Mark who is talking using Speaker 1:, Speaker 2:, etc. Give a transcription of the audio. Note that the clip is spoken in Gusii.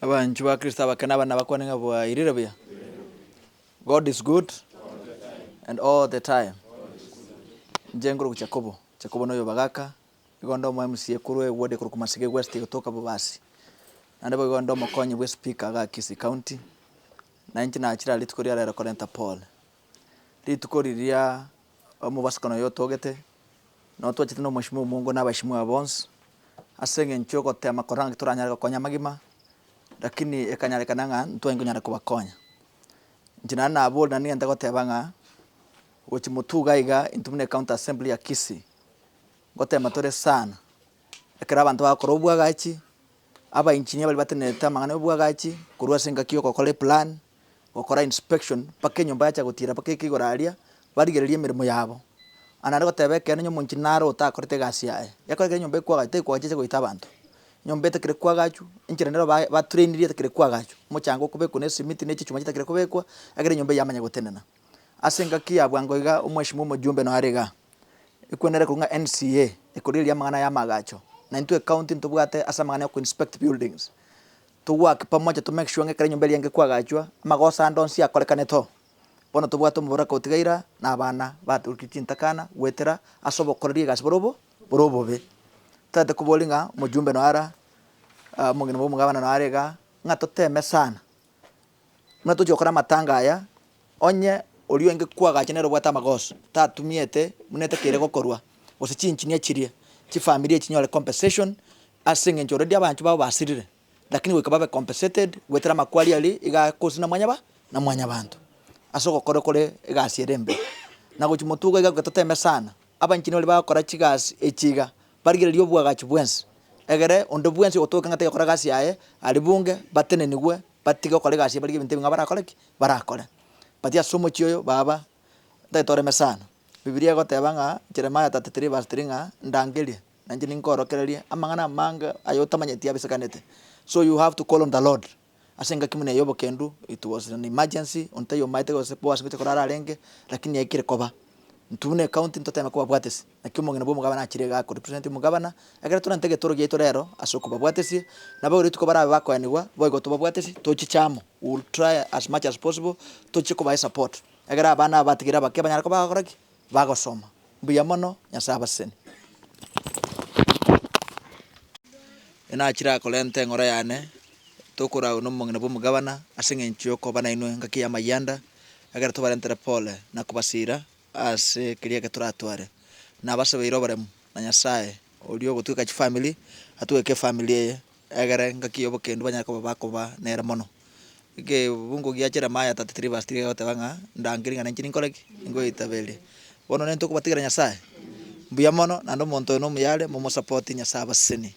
Speaker 1: Abanchwa ba Kristo abake na abana bakwane ng'a bwairire buya. God is good and all the time. Inche nkorokwa Jacobo, Jacobo noyo bagaka, igo nde omo MCA korwa eward ekorokwa Masige West egotoka Bobasi. Naende boigo nde omokonyi bwa espika igaa Kisii County, na inche nachire aa rituko ria rero korenta pole. Rituko riria omobasukano oyo otogete, nabo twachete na omweshimiwa omongo na abashimiwa bonsi, ase eng'encho yogotema korora ng'a toranyare gokonya amagima, lakini ekanyarekana ng'a ntwanyare konyara kobakonya. Inche naende naboria naende nigente goteba ng'a, gochia motwe iga iga intwe buna ecounty assembly ya Kisii, ngotema tore sana, ekero abanto bagokora obwagachi, abaengineer baria batenerete amang'ana ya obwagachi, korwa ase engaki ya ogokora eplan, gokora inspection mpaka enyomba yacha gotira mpaka eke igoro aria, barigereria emeremo yabo. Aa naende goteba ekeene onye omonto naro otakorete egasi yaye, gekogera ekero enyomba ekoagachwa tekoagachwa eche goita abanto. Enyomba etakire koagachwa, enchera nero ba batrainirie etakire koagachwa, omochanga okobekwa na esimiti na echichuma chitakire kobekwa, ekero enyomba eywo yamanya gotenena. Ase engaki ya bwango iga, omweshimiwa omojumbe noyo are igaa, ekwenere korwa ng'a NCA, ekorigereria amang'ana ya amagacho, na intwe ecounty ntobwate ase amang'ana ya ko inspect buildings. Togoaka pamoja to make sure ng'a ekero enyomba eria enge kwagachwa, amagoso ande onsi akorekanete oo. Bono tobwate omoboraka otigaira, na abana batorokire chintakana goetera ase obokoreri egasi bore obo bore obobe. Totagete koboria ng'a omojumbe noyo ara, omong'ina bwa omogabana noyo are igaa, ng'a toteme sana, buna tochia gokora amatanga aya, onye oria oenge kwagacha nere obwate amagoso, tatumiete buna etakeire gokorwa, gose chinchinia chiria, chifamiri echi chinyore compensation, ase eng'encho already abanchwa babo basirire, lakini goika babe compensated goetera amakwari aria iga akosi na mwanyaba na mwanyabanto, ase ogokora kore egasi ere embe. Na gochia motwe iga iga toteme sana, abanchini baria bagokora chigasi echi iga, barigererie obwagachi bwensi, egere onde bwensi ogotoka ng'a tagokora egasi yaye, aria bunge batenenigwe batige gokora egasi eye barigie ebinto ebing'ao barakore ki? Barakore. But ase omochie oyo baba, ntagete oreme sana, bibiria egoteba ng'a Jeremiah 33 verse 3 ng'a ndangerie. Na inche ninkorokererie amang'ana amange aya otamanyeti abisekanete. So you have to call on the Lord ase engaki buna eye y'obokendu, it was an emergency, onde taiyo omaete gose Boaz ngocha korara arenge, lakini yaikire koba. Intwe buna ecounty ntoteme kobabwatesia, naki omong'ina bwa omogabana achire igaa korepresent omogabana, ekero torente egetoro giaito rero ase okobabwatesia, nabo rituko barabe bakoenigwa, boigo tobabwatesie, tochiche amo, we will try as much as possible, tochie kobae support, ekero abana aba batigire abake banyare koba bagokora ki? Bagosoma. Mbuya mono, Nyasae abasesenie. Nachire korenta eng'ora yane, tokoragwa nomong'ina bw'omogabana ase eng'encho y'okoba nainwe engaki y'amayianda, ekero tobarentere pole na kobasiira ase keria eke toratware. Nabasabeire oboremu na Nyasae oria ogotweka chifamiri, atweke efamiri eye, egere engaki y'obokendu banyare koba bakoba nere mono. Egebungo gia Jeremiah 33 verse 3 gegoteba ng'a, Ndangerie ng'a ninche ninkore ki? Ningoitaberie. Bono nere tokobatigera Nyasae? Mbuya mono, naende omonto oyo nomuya are, momosapoti Nyasae abasesenie.